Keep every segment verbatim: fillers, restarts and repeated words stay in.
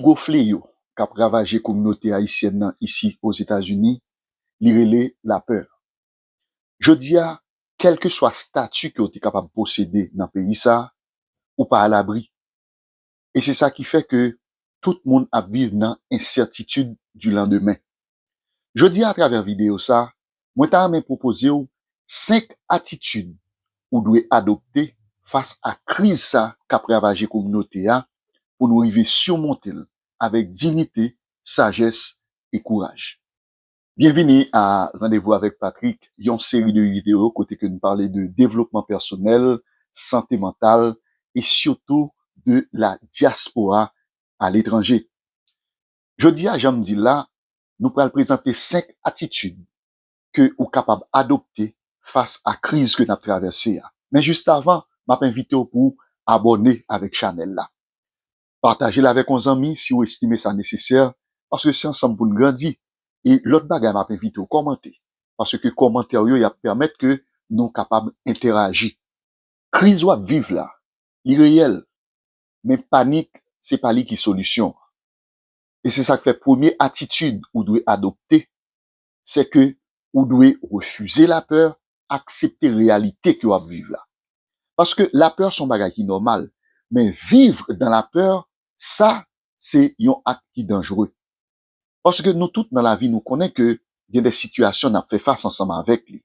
gwo fleyo k ap ravaje kominote ayisyèn nan isi Ozetazini, li rele lapè. Jodi a, kèlkeswa stati ke w te kapab posede nan peyi sa a, ou pa alabri. E se sa ki fè ke tout moun ap viv nan ensètitid di landemen. Jodi a, atravè videyo sa, mwen ta renmen pwopoze w senk atitid ou dwe adopte fas a kriz sa k ap ravaje kominote a pou nou rive simonte l avèk diyite, sajès e kouraj. Byenvini a Randevou avèk Patrick, yon seri de videyo kote ke nou pale de devlopman pèsonèl, sante mantal e sitou de la dyaspora aletranje. Jodi a, jan m di l la, nou pral prezante senk atitid ke ou kapab adopte fas a kriz ke n ap travèse a. Men jis avan, m ap envite w pou w abòne avèk chanèl la. Pataje l avèk yon zanmi si w estime sa nesesè, paske se ansanm pou n grandi. E lòt bagay, m ap envite w kòmante, paske kòmantè w yo, y ap pèmèt ke nou kapab entèraji. Kriz w ap viv la, li reyèl, men panik, se pa li ki solisyon an. E se sa k fè premye atitid ou dwe adopte, se ke ou dwe refize lapè, aksepte reyalite ke w ap viv la. Paske lapè se yon bagay ki nòmal, men vivre dans la peur, sa, se yon ak ki danjere. Paske nou tout nan lavi, nou konnen ke gen de sitiyasyon n ap fè fas ansanm avèk li.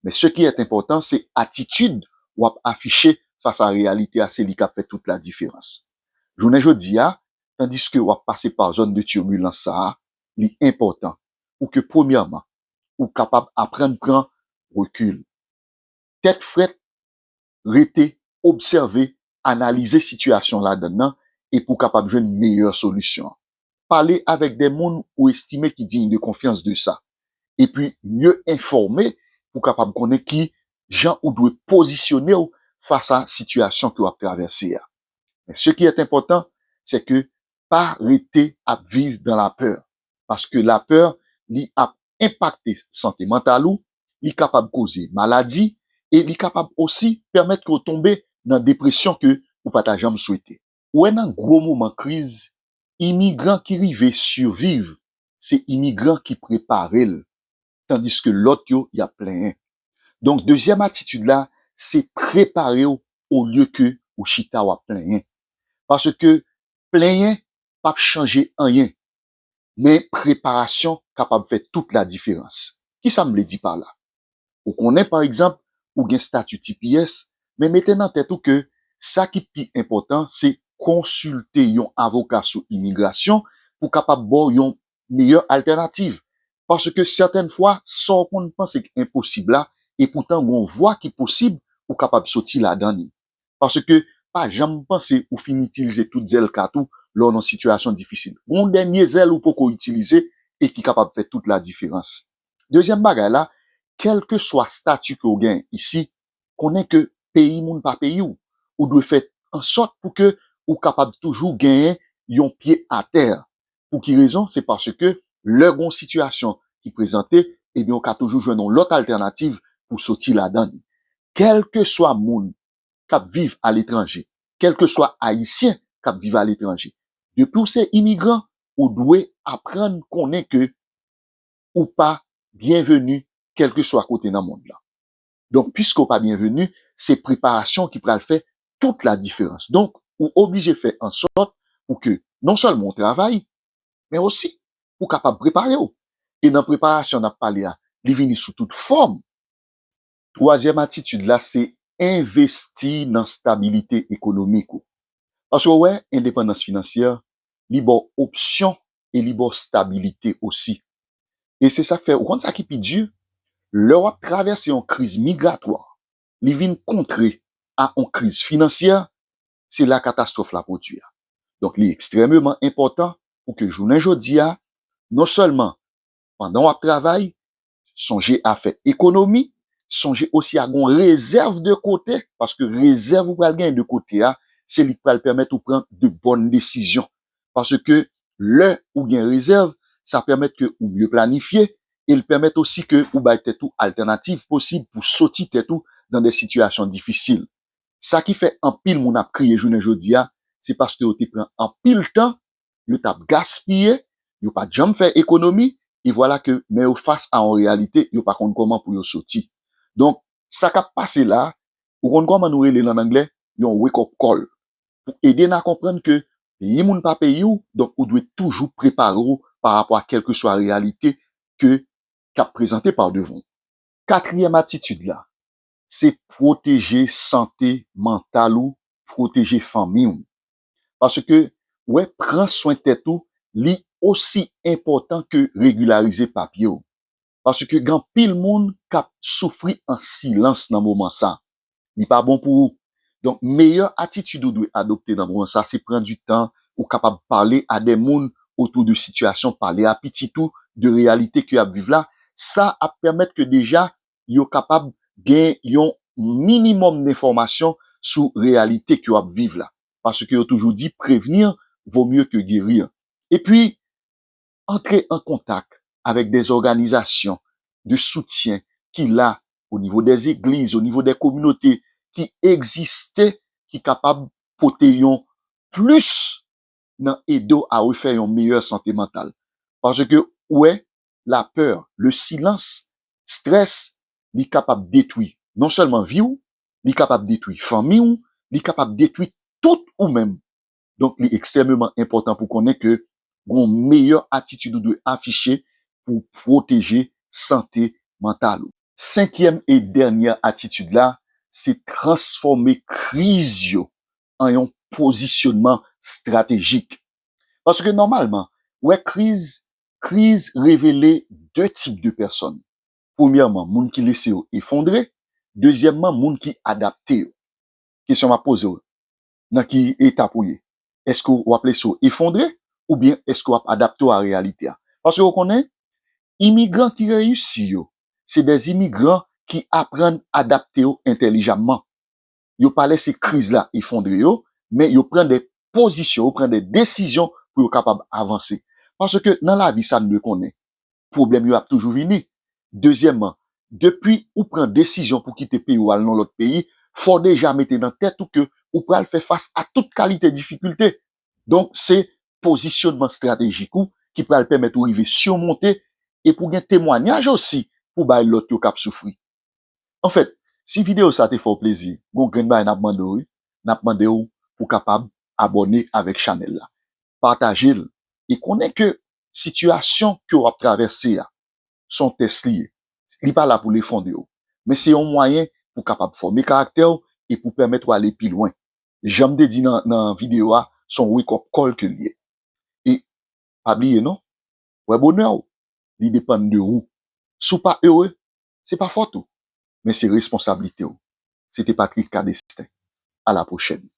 Men ce qui est important, se atitid w ap afiche fas a reyalite a, se li k ap fè tout la diferans. Jounen jodi a, tandiske w ap pase pa zòn de tibilans sa a, li enpòtan pou ke, premyèman, ou kapab aprann pran rekil. Tèt frèt, rete, obsève, analize sitiyasyon ladann nan, e pou w kapab jwenn meyè solisyon an. Pale avèk de moun ou estime ki diy de konfyans de sa, epi mye enfòme pou w kapab konnen ki jan ou dwe pozisyone w fas a sitiyasyon ke w ap travèse a. Men ce qui est important, se ke pa rete ap viv dans la peur, paske lapè, li ap enpakte sante mantal ou, li kapab koze maladi, e li kapab osi pèmèt ke w tonbe nan depresyon ke ou pa ta janm swete. Ou wè, nan gwo moman kriz, imigran ki rive siviv, se imigran ki prepare l, tandiske lòt yo, y ap plenyen. Donk, dezyèm atitid la, se prepare w olye ke ou chita w ap plenyen. Paske plenyen p ap chanje anyen, men preparasyon kapab fè tout la diferans. Kisa m vle di pa la? Ou konnen, pa egzanp, ou gen stati T P S, men mete nan tèt ou ke sa ki pi enpòtan, se konsilte yon avoka sou imigrasyon pou kapab ba w yon meyè altènativ. Paske sètèn fwa, sa w konn panse ki enposib la, e poutan gen yon vwa ki posib, ou kapab soti ladan li. Paske pa janm panse ou fin itilize tout zèl kat ou lè w nan sitiyasyon difisil. Gon dènye zèl ou poko itilize e ki kapab fè tout la diferans. Dezyèm bagay la, kèlkeswa stati ke w gen isi, konnen ke peyi moun pa peyi w. Ou dwe fè ansòt pou ke ou kapab toujou genyen yon pye atè. Pou ki rezon? Se paske lè gon sitiyasyon ki prezante, ebyen, ou ka toujou jwenn yon lòt altènativ pou soti ladan li. Kèlkeswa moun k ap viv aletranje, kèlkeswa Ayisyen k ap viv aletranje, depi w se imigran, ou dwe aprann konnen ke ou pa byenveni kèlkeswa kote nan mond lan. Donk, piske w pa byenveni, se preparasyon ki pral fè tout la diferans. Donk, ou oblije fè ansòt pou ke non sèlman w travay, men osi pou w kapab prepare w. E nan preparasyon n ap pale a, li vini sou tout fòm. Twazyèm atitid la, se envesti nan stabilite ekonomik ou. Paske w wè, endepandans finansyè, li ba w opsyon e li ba w stabilite osi. E se sa k fè, ou konn sa ki pi di, lè w ap travèse yon kriz migratwa, li vin kontre a yon kriz finansyè, se la katastwòf la pwodui a. Donk, li ekstrèmeman enpòtan pou ke jounen jodi a, non sèlman pandan w ap travay, sonje a fè ekonomi, sonje osi a gon rezèv de kote, paske rezèv ou pral gen de kote a, se li k pral pèmèt ou pran de bòn desizyon. Paske lè ou gen rezèv, sa pèmèt ke ou mye planifye, e l pèmèt osi ke ou bay tèt ou altènativ posib pou soti tèt ou nan de sitiyasyon difisil. Sa ki fè anpil moun ap kriye jounen jodi a, se paske yo te pran anpil tan yo t ap gaspiye, yo pa t janm fè ekonomi, e vwala ke men yo fas a yon reyalite, yo pa konn kòman pou yo soti. Donk, sa k ap pase la, ou konn kòman nou rele l an anglè, yon wake up call. Pou ede n a konprann ke peyi moun pa peyi w, donk ou dwe toujou prepare w pa rapò a kèlkeswa reyalite ke, k ap prezante pa w devan w. Katriyèm atitid la, se pwoteje sante mantal ou, pwoteje fanmi w. Paske, wè, pran swen tèt ou, li osi enpòtan ke regilarize papye w. Paske gen anpil moun k ap soufri an silans nan moman sa. Li pa bon pou ou. Donk, meyè atitid ou dwe adopte nan moman sa, se pran di tan, ou kapab pale a de moun otou de sitiyasyon, pale a pitit ou de reyalite ke y ap viv la. Sa ap pèmèt ke deja yo kapab gen yon minimòm enfòmasyon sou reyalite ke w ap viv la. Paske yo toujou di, prevenir vaut mieux que guérir. Epi, antre an kontak avèk de òganizasyon de soutyen ki la o nivo de egliz, o nivo de kominote ki egziste, ki kapab pote yon plis nan ede w a refè yon meyè sante mantal. Paske, ou wè, lapè, le silans, strès, li kapab detwi non sèlman vi w, li kapab detwi fanmi w, li kapab detwi tout ou menm. Donk, li ekstrèmeman enpòtan pou konnen ke gon meyè atitid ou dwe afiche pou pwoteje sante mantal ou. Senkyèm e dènyè atitid la, se transfòme kriz yo an yon pozisyonman estratejik. Paske nòmalman, wè, kriz, kriz revele de tip de pèsòn. Premyèman, moun ki lese yo efondre. Dezyèmman, moun ki adapte yo. Kesyon m ap poze w, nan ki etap ou ye? Èske w ap lese w efondre oubyen èske w ap adapte w a reyalite a? Paske w konnen, imigran ki reyisi yo, se de imigran ki aprann adapte yo entèlijamman. Yo pa lese kriz la efondre yo, men yo pran de pozisyon, yo pran de desizyon pou yo kapab avanse. Paske nan lavi sa n dwe konnen, pwoblèm yo ap toujou vini. Dezyèmman, depi ou pran desizyon pou kite peyi w al nan lòt peyi, fò w deja mete nan tèt ou ke ou pral fè fas a tout kalite difikilte. Donk, se pozisyonman estratejik ou ki pral pèmèt ou rive simonte e pou gen temwanyaj osi pou bay lòt yo k ap soufri. Anfèt, si videyo sa te fè w plezi, gon grenn bagay n ap mande w, wi. N ap mande w pou kapab abòne avèk chanèl la. Pataje l e konnen ke sitiyasyon ke w ap travèse a, se yon tès li ye. Li pa la pou l efondre w, men se yon mwayen pou kapab fòme karaktè w e pou pèmèt w ale pi lwen. Jan m te di nan, nan videyo a, se yon wake up call ke l ye. E pa bliye non, wè bonè w, li depann de ou. Si w pa ere, se pa fòt ou, men se responsablite w. Se te Patrick Cadestin. À la prochaine.